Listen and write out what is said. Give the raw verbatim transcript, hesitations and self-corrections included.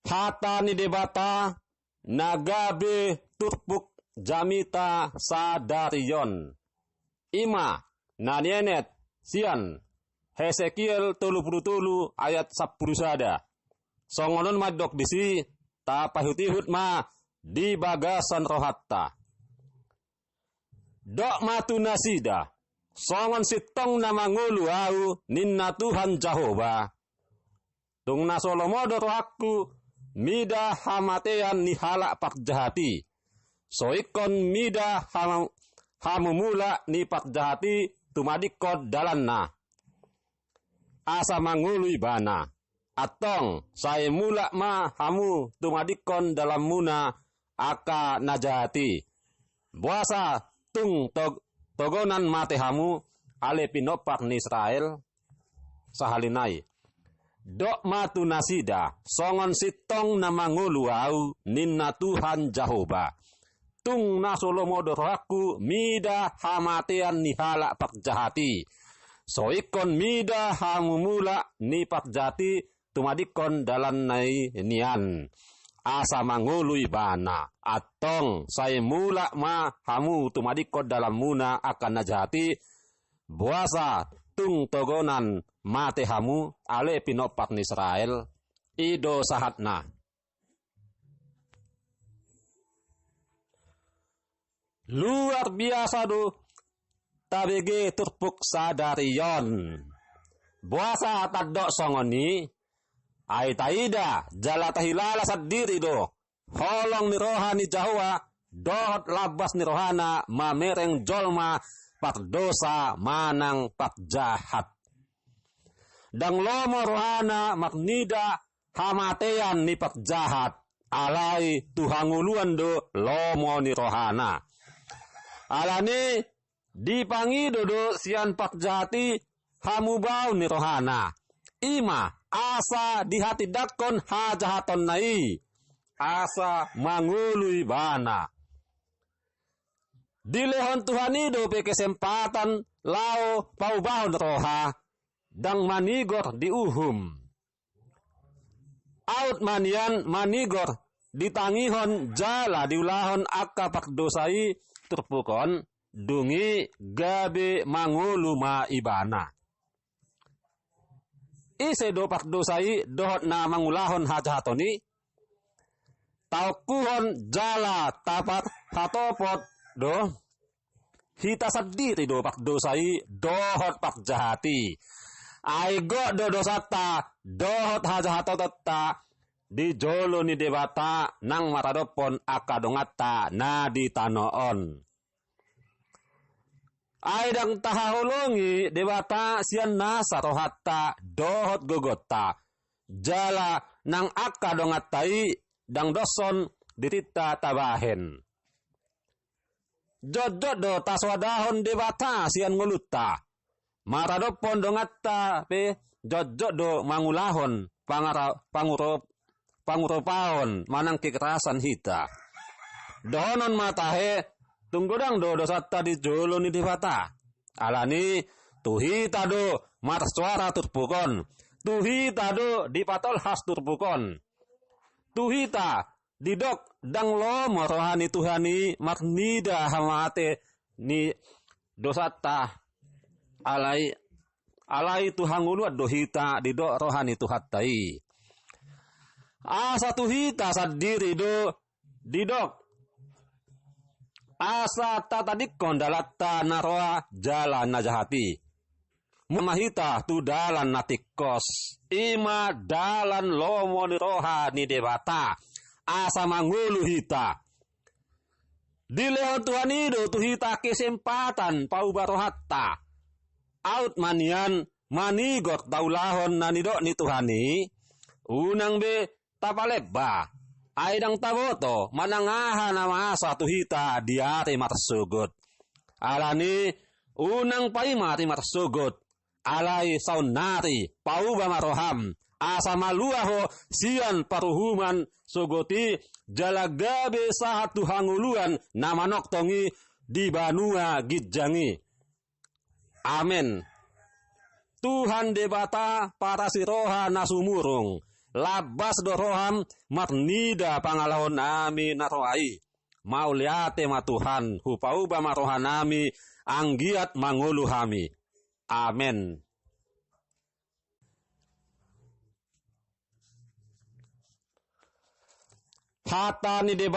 Hata ni Debata na gabe turpuk jamita sadari on. I ma na nienet sian Hesekiel tolu pulu tolu ayat sampulu sada. Songon on mandok disi, tapaihut-ihut ma di bagasan rohanta. Dok ma tu nasida, songon sintong na mangolu ahu, ninna Tuhan Jahowa. Tung na so lomo do rohangku mida hamatean ni halak parjahat i. So ingkon mida ham-, hamumulak ni parjahat i tumadingkon dalanna. Asa mangolu ibana. Antong, sai mulak ma hamu tumadingkon dalanmuna angka na jahat i. Boasa tung tog-, togonan mate hamu, ale pinompar ni Israel? Sahali nai. Dok ma tu nasida, songon sintong na mangolu ahu, ninna Tuhan Jahowa. Tung na so lomo do rohangku mida hamatean ni halak parjahat i. So ingkon mida hamumulak ni parjahat i tumadingkon dalanna i nian. Asa mangolu ibana. Antong, sai mulak ma hamu tumadingkon dalanmuna angka na jahat i. Boasa tung togonan mate hamu, ale pinompar ni Israel? I do sahatna. Luar biasa do tabege turpuk sadari on. Boasa tandok songon i? Ai taida jala tahilala sandiri do holong ni roha ni Jahowa dohot lambas ni rohana mamereng jolma pardosa manang parjahat. Ndang lomo rohana marnida hamatean ni parjahat, alai tu hangoluan do lomo ni rohana. Alani dipangido do sian parjahat i hamubaon ni rohana. I ma asa dihatindangkon hajahatonna i, asa mangolu ibana. Dilehon Tuhan i dope kesempatan laho paubahon roha, ndang manigor di uhum. Aut ma nian manigor, ditangihon jala diulahon angka pardosa i turpuk on, dung i gabe mangolu ma ibana. Ise do pardosa i dohot na mangulahon hajahaton i? Taongkuhon jala taparhatopot do hita sandiri do pardosa i dohot parjahat i. Ai gok do dosanta dohot hajahatonta di jolo ni Debata nang maradophon angka donganta na di tano on. Ai ndang tahaholongi Debata sian nasa rohanta dohot gogonta, jala nang angka donganta i ndang dos on dirinta tabahen. Jotjot do tasoadahon Debata sian ngolunta. Maradophon donganta pe jotjot do mangulahon pangara-, panguro-, panguropaon manang kekerasan hita. Dohonon ma tahe, tung godang do dosanta di jolo ni Debata. Alani, tu hita do marsoara turpuk on. Tu hita do dipatolhas turpuk on. Tu hita didok ndang lomo roha ni Tuhan i marnida hamate ni dosanta, alai, alai tu hangoluan do hita didok roha ni Tuhanta i. Asa tu hita sandiri do didok, asa tatadingkon dalanta na roa jala na jahat i. Mulak ma hita tu dalan na tingkos, i ma dalan lomo ni roha ni Debata, asa mangolu hita. Dilehon Tuhan i do tu hita kesempatan pauba rohanta. Aut ma nian manigor taulahon na nidok ni Tuhan i, unang be tapalemba, ai ndang taboto manang aha na masa tu hita di ari marsogot. Alani, unang paima ari marsogot, alai saonnari pauba ma roham, asa malua ho sian paruhuman sogot i, jala gabe sahat tu hangoluan na manongtong i di banua ginjang i. Amen. Tuhan Debata parasi roha na sumurung, Lambas do roham marnida pangalaho nami na roa i. Mauliate ma Tuhan, hupauba ma roha nami, anggiat mangolu hami. Amen. Hata ni Debata.